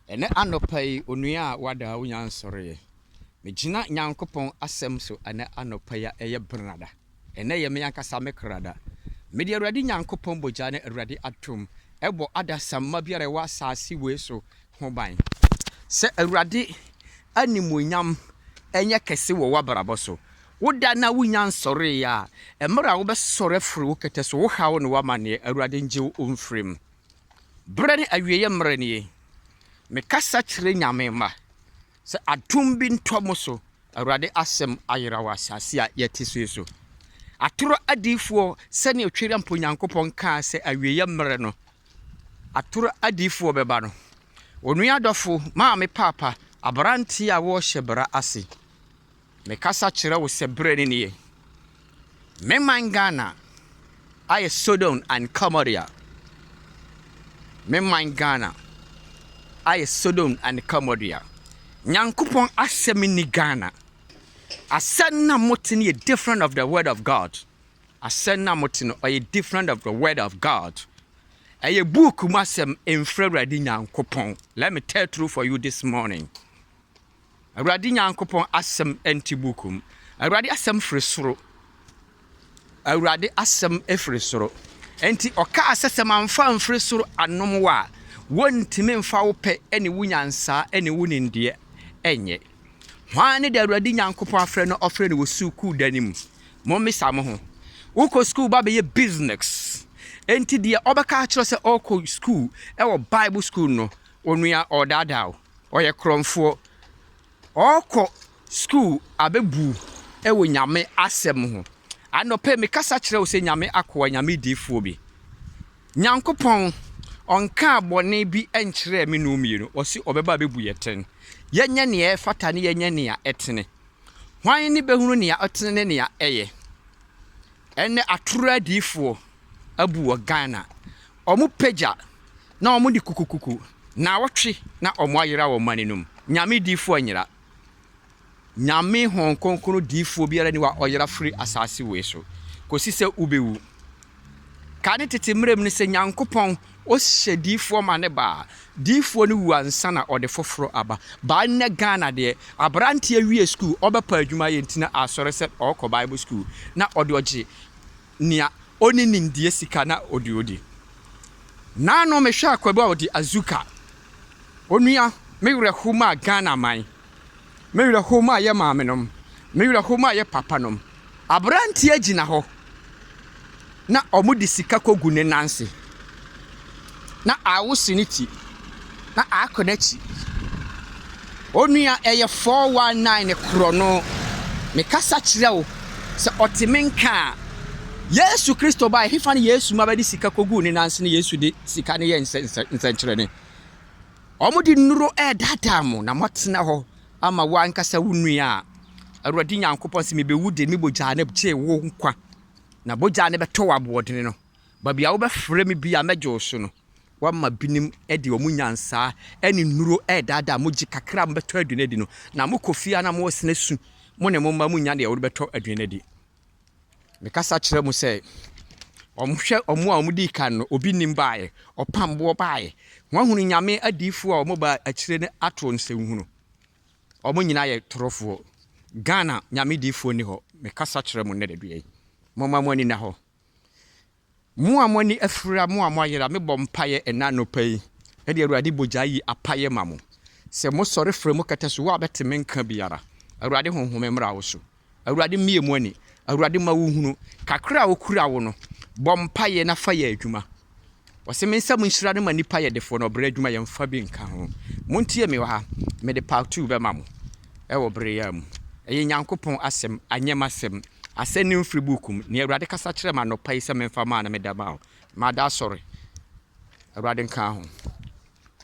Ɛnnɛ anɔpa yi, onua a wada a wonya nsɔreeɛ, megyina Nyankopɔn asɛm so ɛnnɛ anɔpa yi a ɛyɛ Benada. Ɛnnɛ yɛ me ankasa me kra da. Mede Awurade Nyankopɔn bogya ne Awurade atom bɔ adasamma biara a ɛwɔ asase wei so ho ban. Sɛ Awurade animuonyam nyɛ kɛse wɔ w'abrabɔ so. Woda na wonya nsɔreeɛ a, mmerɛ a wobɛsɔre afiri wo kɛtɛ so, wo haw ne w'amanneɛ, Awurade ngye wo mfiri mu. Berɛ ne awieɛ mmerɛ nie. Mekasa kyerɛ Nyame mma sɛ adom bi ntɔ mo so. Awurade asɛm ayera wɔ asase a yɛte so yi so. Atorɔ adiyifoɔ, sɛdeɛ Otwerampo Nyankopɔn kaa sɛ awieɛ mmerɛ no, atorɔ adiyifoɔ bɛba no. Onua dɔfo, maame, paapa, aberanteɛ a wɔrehyɛ bra ase, Mekasa kyerɛ wo sɛ berɛ no nie. Me man Ghana ayɛ Sodom and Gomorrah. Me man Ghana ayɛ Sodom and Gomorrah. Nyankopɔn asɛm nni Ghana. Asɛm na mote no yɛ different of the word of God. Asɛm na mote no ɔyɛ different of the word of God. Ɛyɛ book mu asɛm mfiri Awurade Nyankopɔn. Let me tell true for you this morning. Awurade Nyankopɔn asɛm nte buku mu. Awurade asɛm firi soro. Awurade asɛm firi soro. Enti ɔkaa sɛ sɛ mamfa amfiri soro anom wo a, wontumi mfa wo pɛ ne wo nyansaa ne wo nimdeɛ nyɛ. Hwan ne deɛ Awurade Nyankopɔn afrɛ no ɔfrɛ no wɔ sukuu da no mu? Mommisa mo ho. Wokɔ sukuu ba bɛyɛ business. Enti deɛ ɔbɛka akyerɛ sɛ ɔrekɔ sukuu wɔ Bible school no, onua ɔredaadaa wo. Ɔyɛ korɔmfoɔ. Ɔɔkɔ sukuu abɛbu wɔ Nyame asɛm ho. Anɔpa yi mekasa kyerɛ wo sɛ Nyame akoa, Nyame diifoɔ bi. Nyankopɔn ɔnkaa bɔne bi nkyerɛɛ me ne wo mmienu. Ɔse ɔbɛba abɛbu yɛ tɛn. Yɛnyɛ nea ɛfata ne yɛnyɛ nea ɛtene. Hwan ne bɛhunu nea ɔtene ne nea ɛyɛ? Ɛnnɛ atoro adiifoɔ abu wɔ Ghana. Ɔmo pagya na ɔmo de kukukuku naawɔtwe na ɔmo ayera wɔ mane no mu. Nyame diifoɔ nyera. Nyame Honhom Kronkron diifoɔ biara ni hɔ a ɔyera firi asaase wei so kɔsi sɛ wobɛwu. Kane tete mmerɛ mu no sɛ Nyankopɔn ɔhyɛ diifoɔ ma ne ba a, diifoɔ no wu ansa na ɔde foforɔ aba. Baa nnɛ Ghana deɛ, aberanteɛ wie sukuu ɔbɛpɛ adwuma ayɛ nti na asɔre sɛ ɔrekɔ Bible sukuu na ɔde ɔgye nea ɔnni nimdeɛ sika na ɔde odi. Naano mehwɛ akoa bi a ɔde azuka. Onua, me werɛ how maa Ghana man. Me werɛ how maa yɛ maamenom. Me werɛ how maa yɛ papanom. Aberanteɛ gyina hɔ na wɔde sika kɔgu ne nan ase. Na awose ne ti, na akɔ n'akyi. Onua ɛyɛ 419 korɔno. Mekasa kyerɛ wo sɛ ɔte me nka a, Yesu Kristo bae, hefa ne Yesu ma bɛde sika kɔguu ne nan ase ne Yesu de sika no yɛ nsɛnkyerɛnne. Wɔde nnuro ɛredaadaa mo na moatena hɔ ama wo ankasa wo nua a Awurade Nyankopɔn sɛ mebɛwu de me bogyaa no gyee wo nkwa na bogyaa no bɛtɔ wo aboɔdene no. Baabi a wobɛfrɛ me bi a mɛgye wo so no, Woama binom de wɔn nyansaa ne nnuro redaadaa mo gye kakra a mobɛtɔ aduane adi no, na mokɔ fie a na moresene su, mo ne mo mma munnya deɛ wɔde bɛtɔ aduane adi. Mekasa kyerɛ mo sɛ, wɔhwɛ wɔn a wɔdii kan no, obi nim baeɛ, ɔpam boɔ baeɛ. Wɔahunu Nyame adiyifoɔ a wɔbaa akyire no ato nsɛnhunu. Wɔn nyinaa yɛ torofoɔ. Ghana Nyame diyifoɔ nni hɔ. Mekasa kyerɛ mo nnɛ da dua yi. Momma mo ani nna hɔ. Mo a mo ani afira, mo a moayera, mebɔ mpaeɛ ɛnnɛ anɔpa yi de Awurade bogyaa yi apaeɛ ma mo. Sɛ mosɔre frɛ mu kɛtɛ so, wo a bɛte me nka biara, Awurade Honhom mmra wo so. Awurade mmue mo ani. Awurade ma wo hunu. Kakra a ɔkura wo no, bɔ mpaeɛ na fa yɛ adwuma. Ɔse me nsam nhyira no ma nnipa yɛ defoɔ na ɔbrɛ adwuma yɛmfa bi nka ho. Montie me wɔ ha, mede part 2 bɛma mo ɛwɔ bere yi ara mu. Ɛyɛ Nyankopɔn asɛm, anyɛ m'asɛm. Asɛm no mfiri book mu. Nea Awurade kasa kyerɛɛ me anɔpa yi sɛ memfa maa no meda maa wo. Mada asɔre. Awurade nka ho.